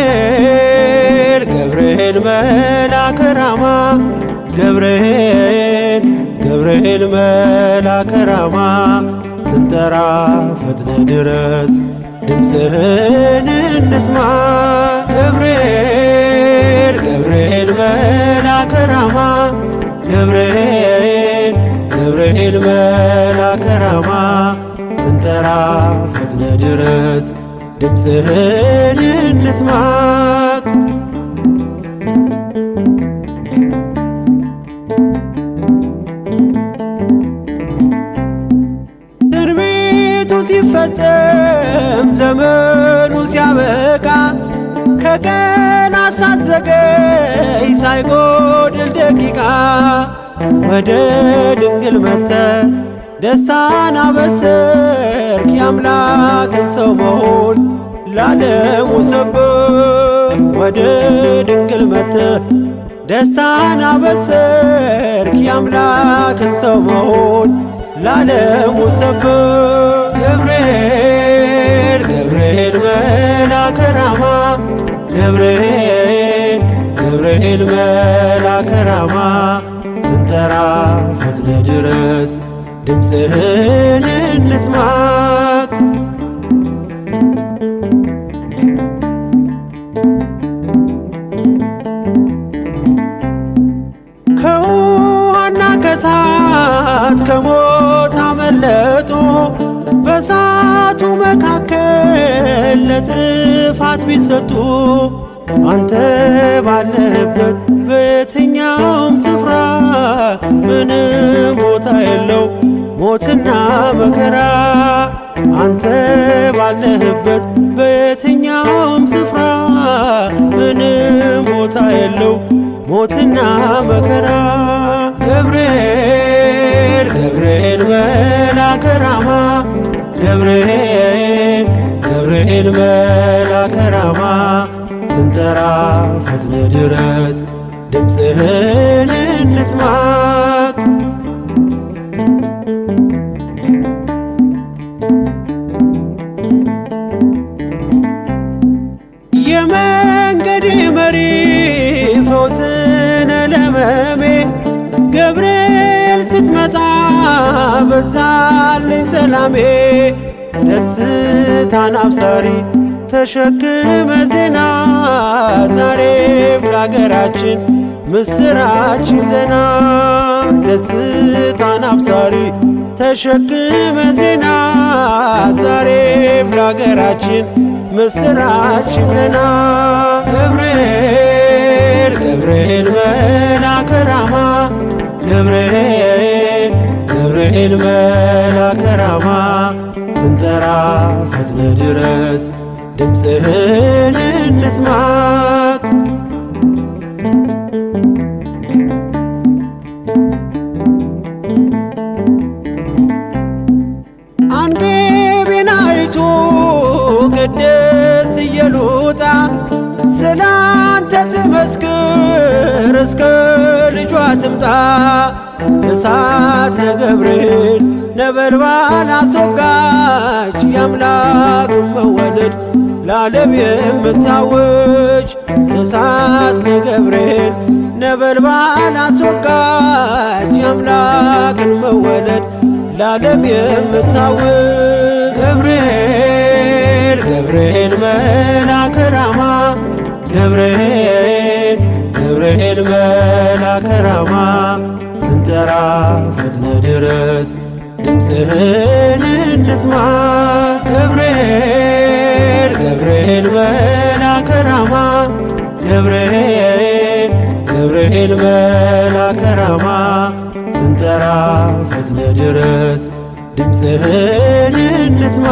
ገብርኤል ገብርኤል መልአከ ራማ፣ ገብርኤል ገብርኤል መልአከ ራማ፣ ስንጠራ ፈጥነ ድረስ ድምፅህን እንስማ። ገብርኤል ገብርኤል መልአከ ራማ፣ ገብርኤል ገብርኤል መልአከ ራማ፣ ስንጠራ ፈጥነ ድረስ ድምፅህን እንስማ። ትንቢቱ ሲፈጸም ዘመኑ ሲያበቃ፣ ከቀናት ሳትዘገይ ሳይጎድል ደቂቃ፣ ወደ ድንግል መጥተ ደስታን አበሰርክ፣ የአምላክን ሰው መሆን ላለሙ ሰብክ። ወደ ድንግል መጥተ ደስታን አበሰርክ፣ የአምላክን ሰው መሆን ላለሙ ሰብክ። ገብርኤል ገብርኤል መልአከ ራማ፣ ገብርኤል ገብርኤል መልአከ ራማ፣ ስንጠራ ፈጥነ ድረስ ድምፅህን እንስማ። ከውሃና ከሳት ከሞት አመለጡ፣ በሳቱ መካከል ለጥፋት ቢሰጡ፣ አንተ ባለህበት በየትኛውም ስፍራ ምንም ቦታ የለው ሞትና መከራ። አንተ ባለህበት በየትኛውም ስፍራ ምንም ቦታ የለው ሞትና መከራ። ገብርኤል ገብርኤል መልአከ ራማ፣ ገብርኤል ገብርኤል መልአከ ራማ፣ ስንጠራ ፈጥነ ድረስ ድምፅህን እንስማ። የመንገድ መሪ ፈውስነ ለመሜ፣ ገብርኤል ስትመጣ በዛልኝ ሰላሜ። ደስታን አብሳሪ ተሸክመ ዜና፣ ዛሬም ለአገራችን ምስራች ዜና። ደስታን አብሳሪ ተሸክመ ዜና፣ ዛሬም ለአገራችን ምስራች ዜና። ገብርኤል ገብርኤል መልአከ ራማ፣ ገብርኤል ገብርኤል መልአከ ራማ፣ ስንጠራ ፈጥነ ድረስ ድምፅህን እንስማ። አንግቢናይቱ ቅድስት ኢየሉጣ ስላንተ ትመስክር እስከ ልጇ ትምጣ። እሳት ለገብርኤል ነበልባል አስወጋች፣ የአምላክ መወለድ ለዓለም የምታውጅ። እሳት ለገብርኤል ነበልባል አስወጋች፣ የአምላክን መወለድ ለዓለም የምታውጅ። ገብርኤል ገብርኤል መልአከ ራማ፣ ገብርኤል ገብርኤል መልአከ ራማ፣ ስንጠራ ፈጥነ ድረስ ድምፅህን እንስማ። ገብርኤል ገብርኤል መልአከ ራማ፣ ገብርኤል ገብርኤል መልአከ ራማ፣ ስንጠራ ፈጥነ ድረስ ድምፅህን እንስማ።